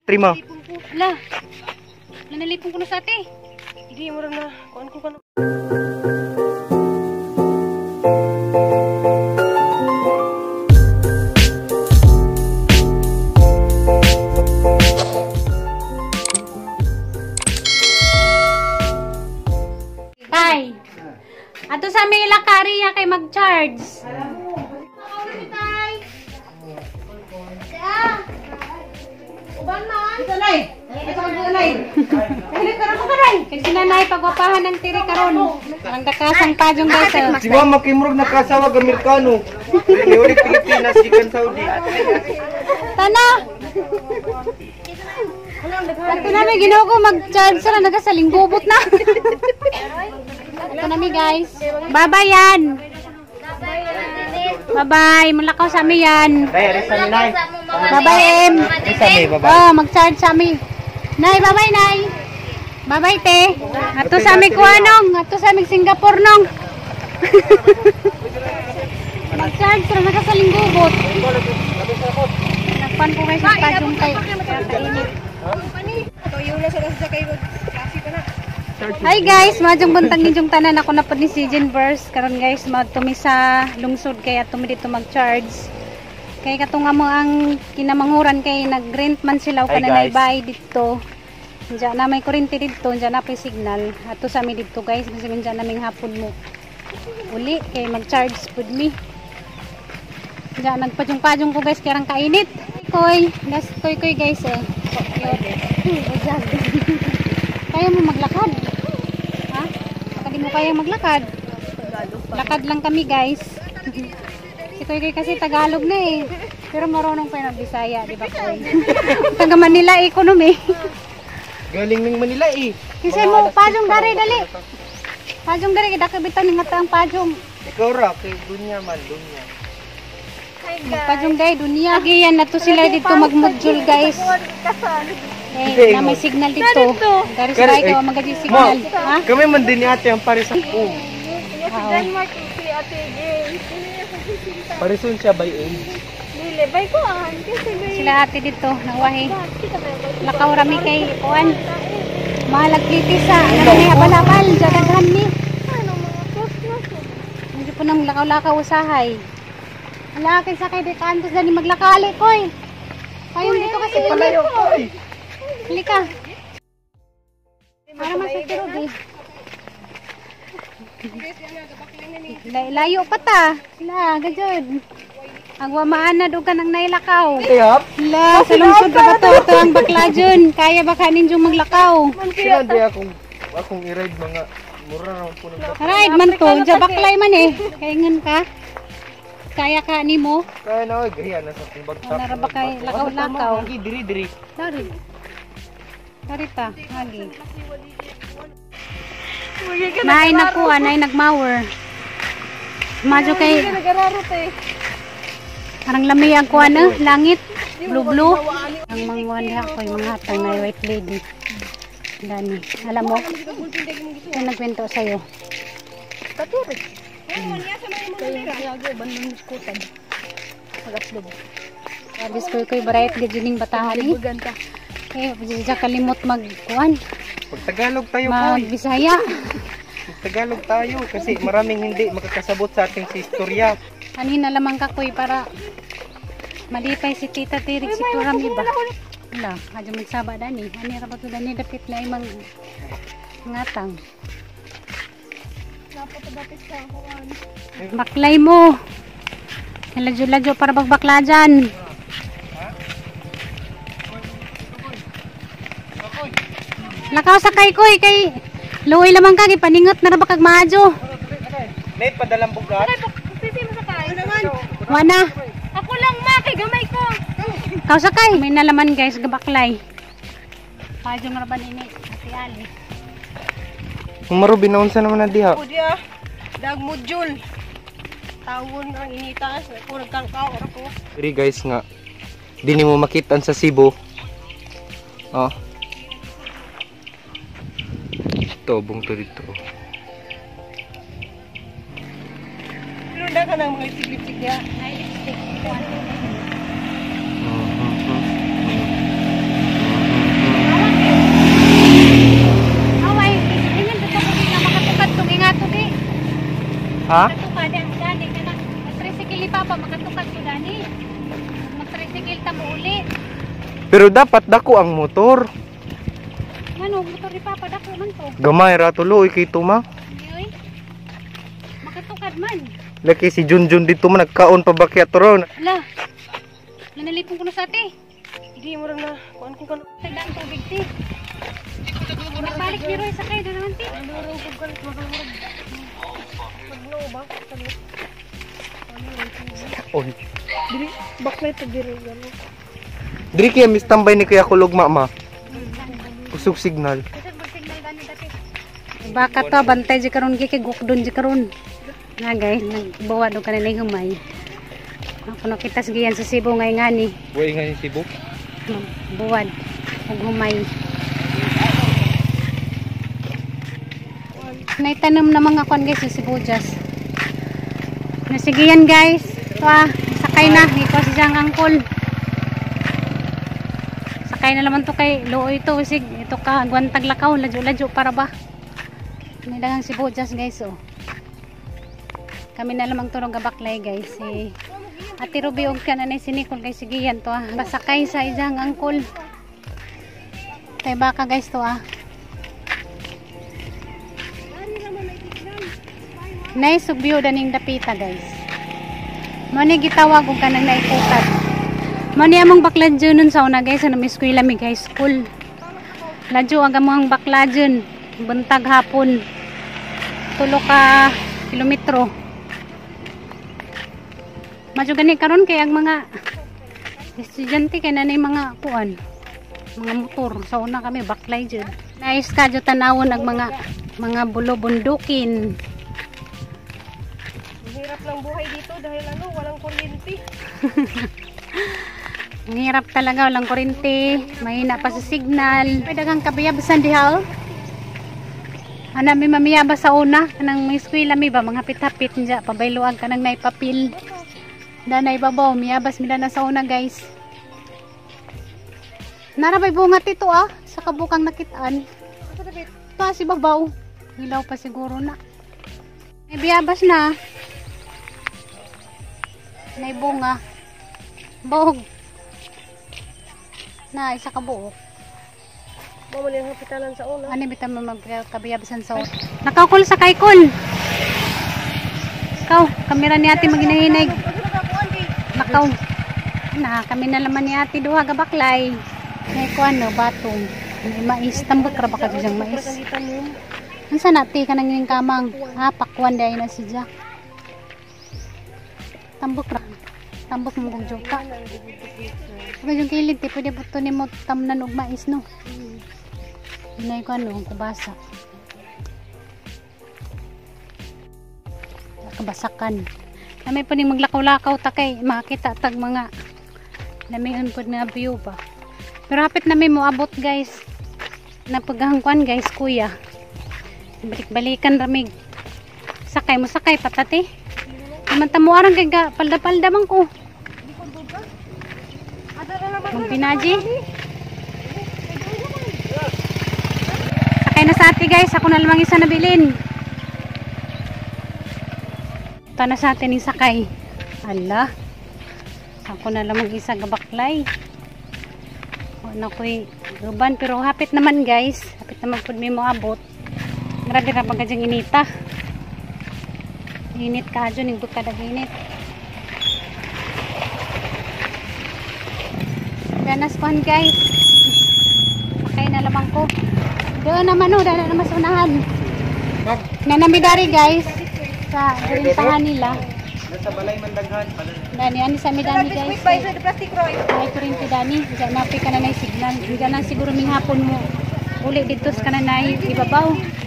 Trima. La. Nanalipon ko na sa ate. Hindi mo na. Kuan ko ka na. Tay. Ato sa may lakari ya kay mag-charge. Kay sinanay pagwapahan ng tiri karon. Ang dakasang pajong guys. Si Mama Kimrog nakasawag Amerikano. Ni Pilipinas gikan Saudi. Tana. Ato na may Ginoo ko mag-charge sa nagasaling gubot na. Ato na mi guys. Bye-bye yan. Bye-bye. Mulakaw sa mi yan. Nay, resa mi nay. Bye-bye M. Resa mi, bye-bye. Oh, mag-charge sa mi. Nay, bye-bye nay. Bye-bye te. Ato sa mi kuanong, ato sa mi Singapore nong. Mag-charge ra nakasaling gubot. Nagpan ko kayo sa pajong kay kainit. Hi guys, madyong buntag ninyong tanan, ako na po ni si Jenverse. Karon guys, magtumi sa lungsod kaya tumi dito mag-charge. Kay katunga mo ang kinamanguran kay nag-rent man sila o kananay bay dito. Diyan na may kuryente dito, diyan na may signal. Ato sa mi dito guys, kasi diyan na may hapon mo. Uli kay mag-charge pud mi. Diyan nagpajong-pajong ko guys kay rang kainit. Koy, das koy koy guys eh. Kaya mo maglakad? Ha? Baka di mo kaya maglakad. Lakad lang kami guys. Si Koy Koy kasi Tagalog na eh. Pero marunong pa yun ang Bisaya, di ba Koy? Taga Manila economy. Galing ng Manila eh. Kasi mo, pajong dari, dali. Pajong dari, kidakabitaw ni nga ang pajong. Ikaw ra, kay dunya man, dunya. Magpajong day, dunya. Agiyan na to sila dito magmodule guys. Eh, na may signal dito. Dari sa ikaw magaji signal. Ha? Kami man din ni ate ang pares ako. Si Denmark si Ate Jane. Parison siya by age. Dili bay ko an kasi bay. Sila ate dito nawahi. Lakaw rami kay kuan. Malagkiti sa ano ni abal-abal jagaghan ni. Ano mga post na. Medyo po nang lakaw-lakaw usahay. Ala kay sa kay dekantos dani maglakali koy. Ayun dito kasi palayo koy. Halika. Para masatiro eh. Layo pa ta. La, gajod. Ang wamaan na dugan ang nailakaw. La, sa lungsod ba to? Ito ang bakla dyan. Kaya ba kanin yung maglakaw? Sila di akong i-ride mga mura ra po ng bakla. Ride man to. Diyan baklay man eh. Kaingan ka. Kaya ka ni mo? Kaya na, oy, gaya na sa kong bagtak. Wala ra ba kay lakaw-lakaw? Lagi, diri, diri. Dari. Dari ta, lagi. Nay nakuha, nay nagmawer. Madyo kay parang lami ang kuha na, langit, blue blue. Ang mangwan diha ko yung mga hatang na white lady. Dani, alam mo? Ano nagkwento sa'yo? Abis ko ko'y bright gajuning batahan eh. Eh, siya kalimot magkuan. Pag Tagalog tayo koy. Magbisaya. Pag Tagalog tayo kasi maraming hindi makakasabot sa ating sa istorya. Anina lamang ka koy para malipay si Tita Tirig si Turam iba. Wala, adyo magsaba dani. Ani ra ba to dani dapit na imang ngatang. Baklay mo. Ladyo-ladyo para magbakla dyan. Lakaw sa kay koy kay luoy lamang ka gipaningot na ra ba kag maadyo. May padalang bugat. Wana. Ako lang ma kay gamay ko. Kaw sakay. May nalaman guys gabaklay. Pajong ra ba nini Ate Ali. Maro binaunsa naman na diha. O diya. Dag module. Tawon ang initas, ako nagkangkaw ora ko. Diri guys nga dini mo makitaan sa Cebu. Oh. Ito bung to dito. Pero na ka nang mga lipstick niya. Nay lipstick. Ha? Makatukad ang dani kanang tricycle ni Papa makatukad ko dani. Mag-tricycle ta mo uli. Pero dapat dako ang motor. Ngano motor ni Papa dako man to. Gamay ra tuloy kay tuma. Yoy. Makatukad man. Laki si Junjun dito man nagkaon pa ba kaya to ron. Ala. Nanalipon ko na sa ate. Hindi mo na kuan ko kan. Tagdaan tubig ti. Magbalik ni Roy sakay doon naman ti. Ano ko kan Magno ba? Oy. Dili backlight to diri gano. Diri kaya mistambay ni kaya kulog mama. Kusog signal. Baka to bantay di karon gi kay gukdon di karon. Na guys, nagbuwa do kanina humay. Ako nakita sa giyan sa Cebu ngay ngani. Buhay nga ni Cebu. Buwad ug humay. Naitanom na mga kwan guys sa sibuyas. Na sige yan guys. Ito ah, sakay na. Ikaw si Jang Angkol. Sakay na naman to kay Looy to. Sig, ito ka, gwantag lakaw. Ladyo-ladyo para ba? May dagang sibuyas guys oh. Kami na lamang turong gabaklay guys. Si Ate Ruby og ka na si Nicole guys. Sige yan to ah. Pasakay sa Jang Angkol. Tay baka guys to ah. Nice ug view daning dapita guys. Mo ni gitawag og kanang naikukat. Mo ni among bakla dyan nun sa una guys, sa nami-eskwela mi high school. Ladyo ang among bakla dyan, buntag hapon. Tulo ka kilometro. Madyo gani karon kay ang mga estudyante kay nanay mga kuan, mga motor. Sa una kami baklay dyan. Nice kadyo tanawon ang mga bulo-bundukin. Ang hirap ng buhay dito dahil ano, walang kuryente. Ang hirap talaga, walang kuryente, mahina pa sa signal. May daghang kabiyabasan diha oh. Ana mi mamiyaba sa una, kanang may eskwela mi ba mga hapit-hapit niya, pabayloan kanang naipapil. Danay babaw, miyabas mi na sa una guys. Nara bay bunga tito ah, sa kabukang nakitaan. Pa si babaw, hilaw pa siguro na. May biyabas na. May bunga. Buog. Na, isa ka buok. Mamali ang hapitalan sa una. Ano bitaw mo magkabiyabasan sa una? Nakakul sa kaikol. Ikaw, kamera ni ate maginahinay. Nakaw. Na, kami na laman ni ate duha gabaklay. May kuan no, batong. May mais, tambak ra ba ka diyang mais? Unsa na ti kanang ining kamang? Ah, pakwan dai na si Jack. Tambok ra. Tambok mo kog juta. Kung yung kilid ti pwede po to nimo tamnan og mais no. Inay ko ano, kubasa. Kabasakan. Nami po ning maglakaw-lakaw ta kay makita tag mga lamion pod na view ba. Pero hapit na may moabot guys. Napaghangkuan guys kuya. Balik-balikan ramig. Sakay mo sakay patate. Imanta mo arang kay palda-palda man ko. Magpinaji. Sakay na sa ate guys, ako na lamang isa nabilin. Ito na sa atin yung sakay. Ala. Ako na lamang isa gabaklay. Wala ko'y ruban pero hapit naman guys. Hapit naman pud may moabot. Grabe ra ba kadyang inita. Init ka dyan, yung kadag init. Ganas kuhan guys. Sakay na lamang ko. Doon naman o, dahil naman sa unahan. Nanamidari guys. Sa rintahan nila. Nasa balay man daghan. Dani, ani sa midani guys. Ay, Ay, kurinti dani. Diyan napi ka na na signal. Diyan na siguro minghapon mo. Uli dito sa kananay ibabaw. Oh,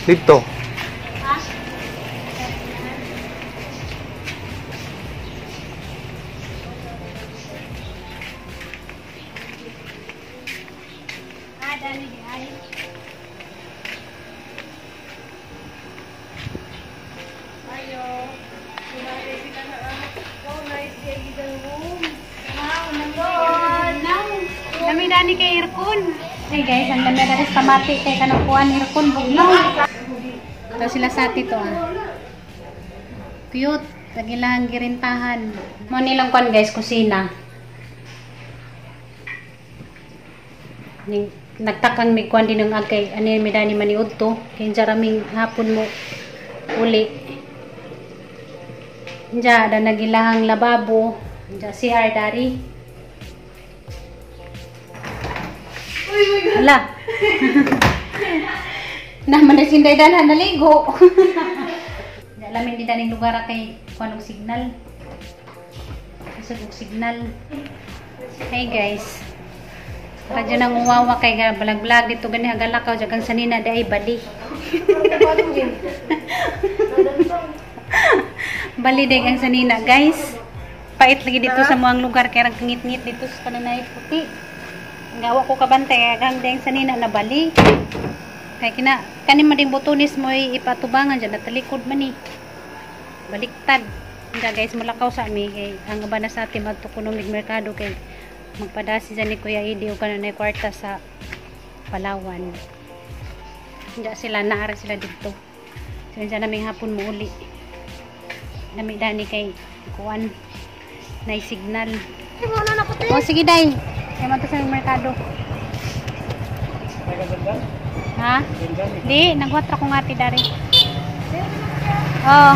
Dito. Ah, dani di ay. Ayo. Kumare sila na ah. Wow, nice. dani kay aircon. Hey guys, ang dami na rin pamati kay kanang kuan aircon bugnaw. Ito sila sa ati to ah. Cute. Tagilang girintahan. Mo nilang kuan guys, kusina. Nagtakang mig kuan din ang agkay ani mi dani maniud to. Kay raming hapon mo uli. Diya, da nagilahang lababo. Diya, CR dari. Hala. Naman na sinday dana naligo. Diya, lamin di daning lugar kay kuan og signal. Isod og signal. Hey guys. Radyo nang uwawa kay ga balag-balag dito gani hagalakaw jagang sanina di ay bali. Bali day ang sanina guys. Pait lagi dito sa muang lugar kay rang ngit-ngit dito sa kananay puti. Gawa ko kabantay kay ang day ang sanina na bali. Kay kina kani man ding butones mo ipatubangan dyan natalikod man ni. Baliktad. Nga guys mulakaw sa ami kay ang uban na sa atin magtukunomig merkado kay magpadasi dyan ni Kuya Idi o kananay kwarta sa Palawan. Diyan sila, naara sila dito. So, dyan naming hapon mo uli. Nami dani kay kuan na signal. O sige day. Kaya man to sa merkado. Ha? Di, nagwatra ko nga ti dari. Oh.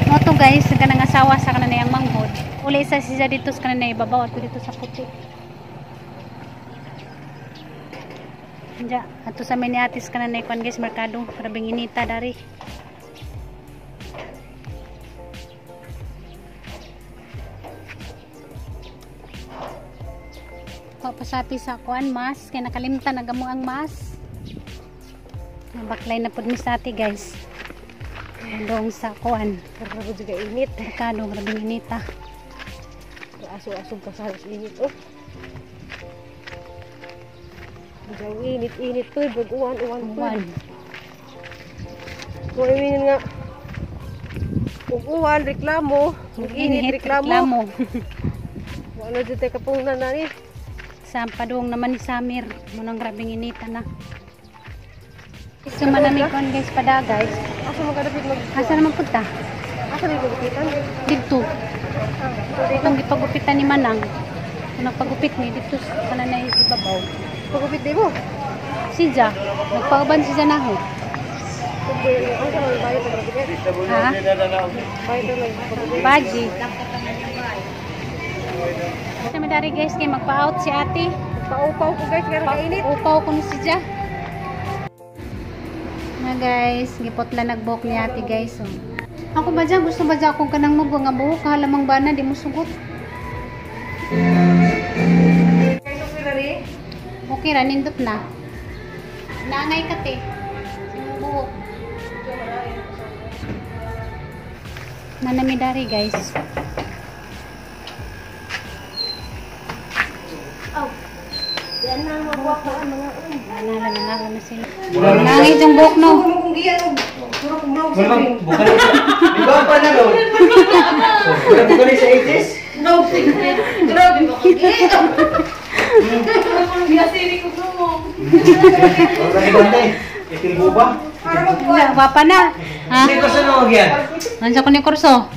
Mo to guys, kanang asawa sa kananay ang manghod. Uli isa siya dito sa kananay ibabaw at dito sa puti. Diya, ato sa mini atis kananay kuan guys merkado, grabing inita dari. Kuha pa sa ati sa kuan mas kay nakalimtan nagamo ang mas. Nabaklay na pud mi sa ati guys. Dong sa kuan. Grabe juga init. Merkado grabing inita. Aso-aso pa sa init oh. Diyan init-init po, uwan-uwan po. Uwan. Kung init nga, uwan, reklamo. Init, reklamo. Wala dyan tayo kapong na ni. Sa padung naman ni Samir, munang grabing inita na. So manamig kon guys pada guys. Asa man kadapit mag Asa naman punta? Asa may pagupitan? Dito. Itong gipagupitan ni Manang. Kung nagpagupit ni dito sa kananay ibabaw. Pagupit di mo? Sija. Nagpauban si Janaho. Ha? Baji. Sa madari guys kay magpa-out si ate. Paupaw ko guys, pero kainit. Upaw ko ni si Ja. Na guys, gipotla nagbok ni ate guys. Oh. Ako ba dyan? Gusto ba dyan akong kanang mugwa nga buhok? Halamang bana, di mo sugot. Okay ra, nindot na. Naangay ka te. Simong buhok. Nanamidari guys. Oh. Yan na magwapa ang mga Nala na sila. Nangay yung buhok no. Di ba pa na no? Bukan sa 80s? No secret. Grabe ba kagi? Gwapa na. Ha? Hindi ko sa nung yan. Ano ko ni kurso?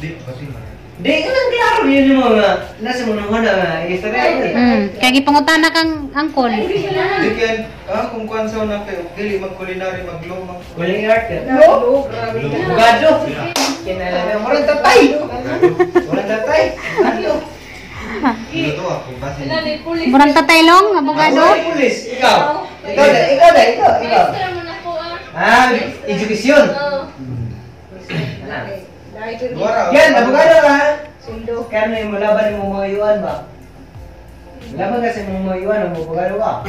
Di, anong klaro yun yung mga nasa mga mga istorya. Kaya gipangutana kang angkol. Di kan, kung kuan sa una kayo, dili mag-culinary, mag-law, mag... Walang art ka. No, grabe. Bugado. Kinala na, walang tatay. Walang tatay. Ano? Ito ako, base. Murang tatay long, abogado. Ako pulis. Ikaw. Ikaw na, ikaw na, ikaw, ikaw. Ah, education. Yan, abogado ka. Kaya na yung malaban mo mga yuan ba? Malaban kasi mo mga yuan, ang abogado ka.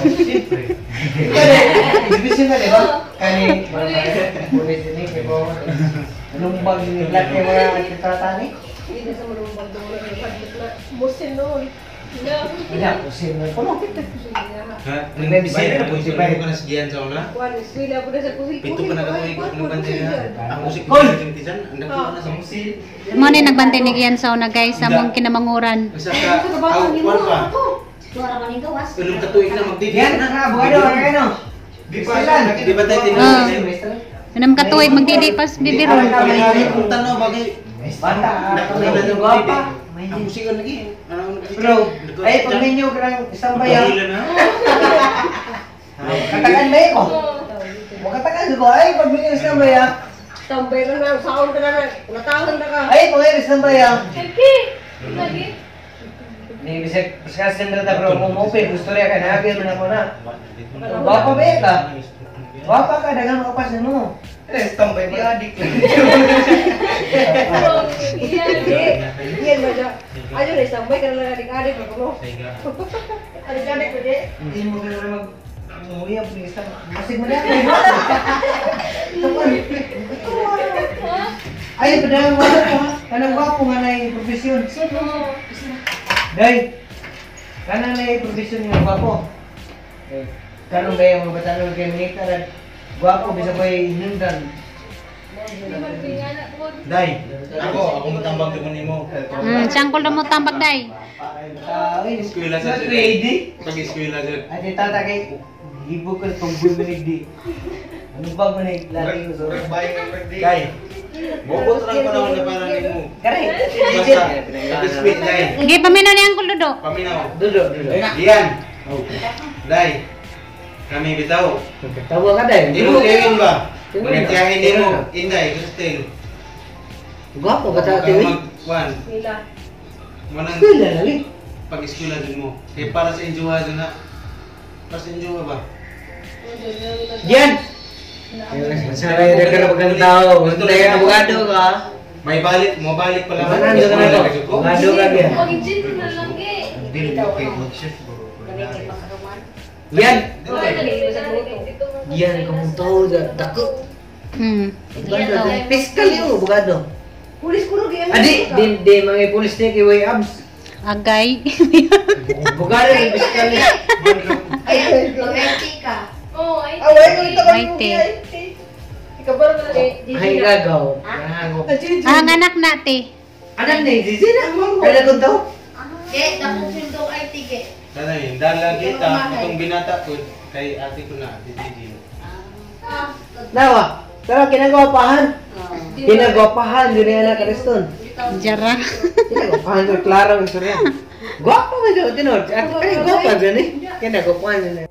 Siyempre. Ikaw na, education ka, di ba? Kani, pulis din eh, kaya ba? Anong bag ni Black yung mga tratani? Hindi na sa malumbag doon. Musin noon. Wala, pusin mo ko no. Nag-bisita po ko na sa giyan sa una. Kuan, sila po na sa kusil. Pito pa nagatuig ko ng bantay na. Ang usik Hoy! ko ng tisan, ang dako na sa musil. Mo ni nagbantay ni Gian sa una guys, sa mong kinamanguran. Usa ka aw kuan pa. Dua ra man gawas. Unom ka tuig na magdidi. Yan, na, abogado, ano? Di pa siya. Di ba tayo Ah. tinawag? Anam ka tuig magdidi pas bibiron. Kung tanaw bagay. Bata, Nakakilala ng gwapa. Ang kusigan lagi. Bro, ay, pag ninyo ka ng isang bayan, Pagkahila na. katakan ba ko? Makatakan ko, ay, pag ninyo isang bayan, Tambay na na, saon ka na na. Natahon na ka. ay, pag ninyo isang bayan. Lagi. Lagi. Ni bisag kasin ra ta bro, kung open gusto riya ka nagil man ako na. Gwapa ba ka? Gwapa ka daghang makapasin mo. Eh, tambay di adik. Yan ba siya? Ayun eh, tambay ka na lang adik-adik. Ako mo. Adik-adik ba di? Hindi mo ka na mag umuwi ang pulisa. Masig mo na. Ay, padang wala ko ha. Kanang gwapo nga na yung profesyon. Day, kanang na yung profesyon nga gwapo. Kanong gaya mga batanon kay Nita na gwapo, bisa ko yung hinundan. Day, ako matambag naman nimo. Siyang mo tambak day. Eskwela sa Not ready. Pag-eskwela sa Ate tata kay hibog ko itong buminig di. Ano ba man eh, lagi ko so. Day. Bobot lang panahon na para nimo. Kare. Basta pag-eskwela day. Sige, paminaw ni Uncle Dodo. Paminaw. Dudo, dudo. Diyan. Day. Kami bitaw. Tawa ka dahil. Imo kayong ba? Magtiyahin nimo, Inday, Cristel. Gwapo ka ta ate. Mag-kwan. Nila. Manang Eskwela lali. pag-eskwela din mo. Kay para sa injuha dun na. Para sa injuha ba? Diyan. Saray ra ka pagkang tao. Hintay ka abogado ka. May balik, mo balik pala. Manan ka na to. Abogado ka biya. Mag-gin na lang ge. Dili okay, mag-shift bro. Kami kay pakaruman. Diyan. Diyan. Diyan ka mong tao dako. Piskal yung abogado. Pulis ko rin. Adi, di di mga pulis niya kay way abs. Agay. Abogado yung piskal niya. Ay, Mag-IT ka. Oh, ay. Away ko ito kami Mighty. Ikaw ba naman eh? Ay gagaw. Nahango. Ang anak nate. Anak ni Zizi na. Kaya kung tao. Ge, dakong sundong IT ge. Sana yun, dala kita, itong binata ko, kay ate ko na, ate Gigi. Nawa. Pero kinagwapahan. Kinagwapahan din niya anak Ariston. Jara. Kinagwapahan ko klaro ang istorya. Gwapo man jud tinod. Ay gwapa gani. Kinagwapahan din.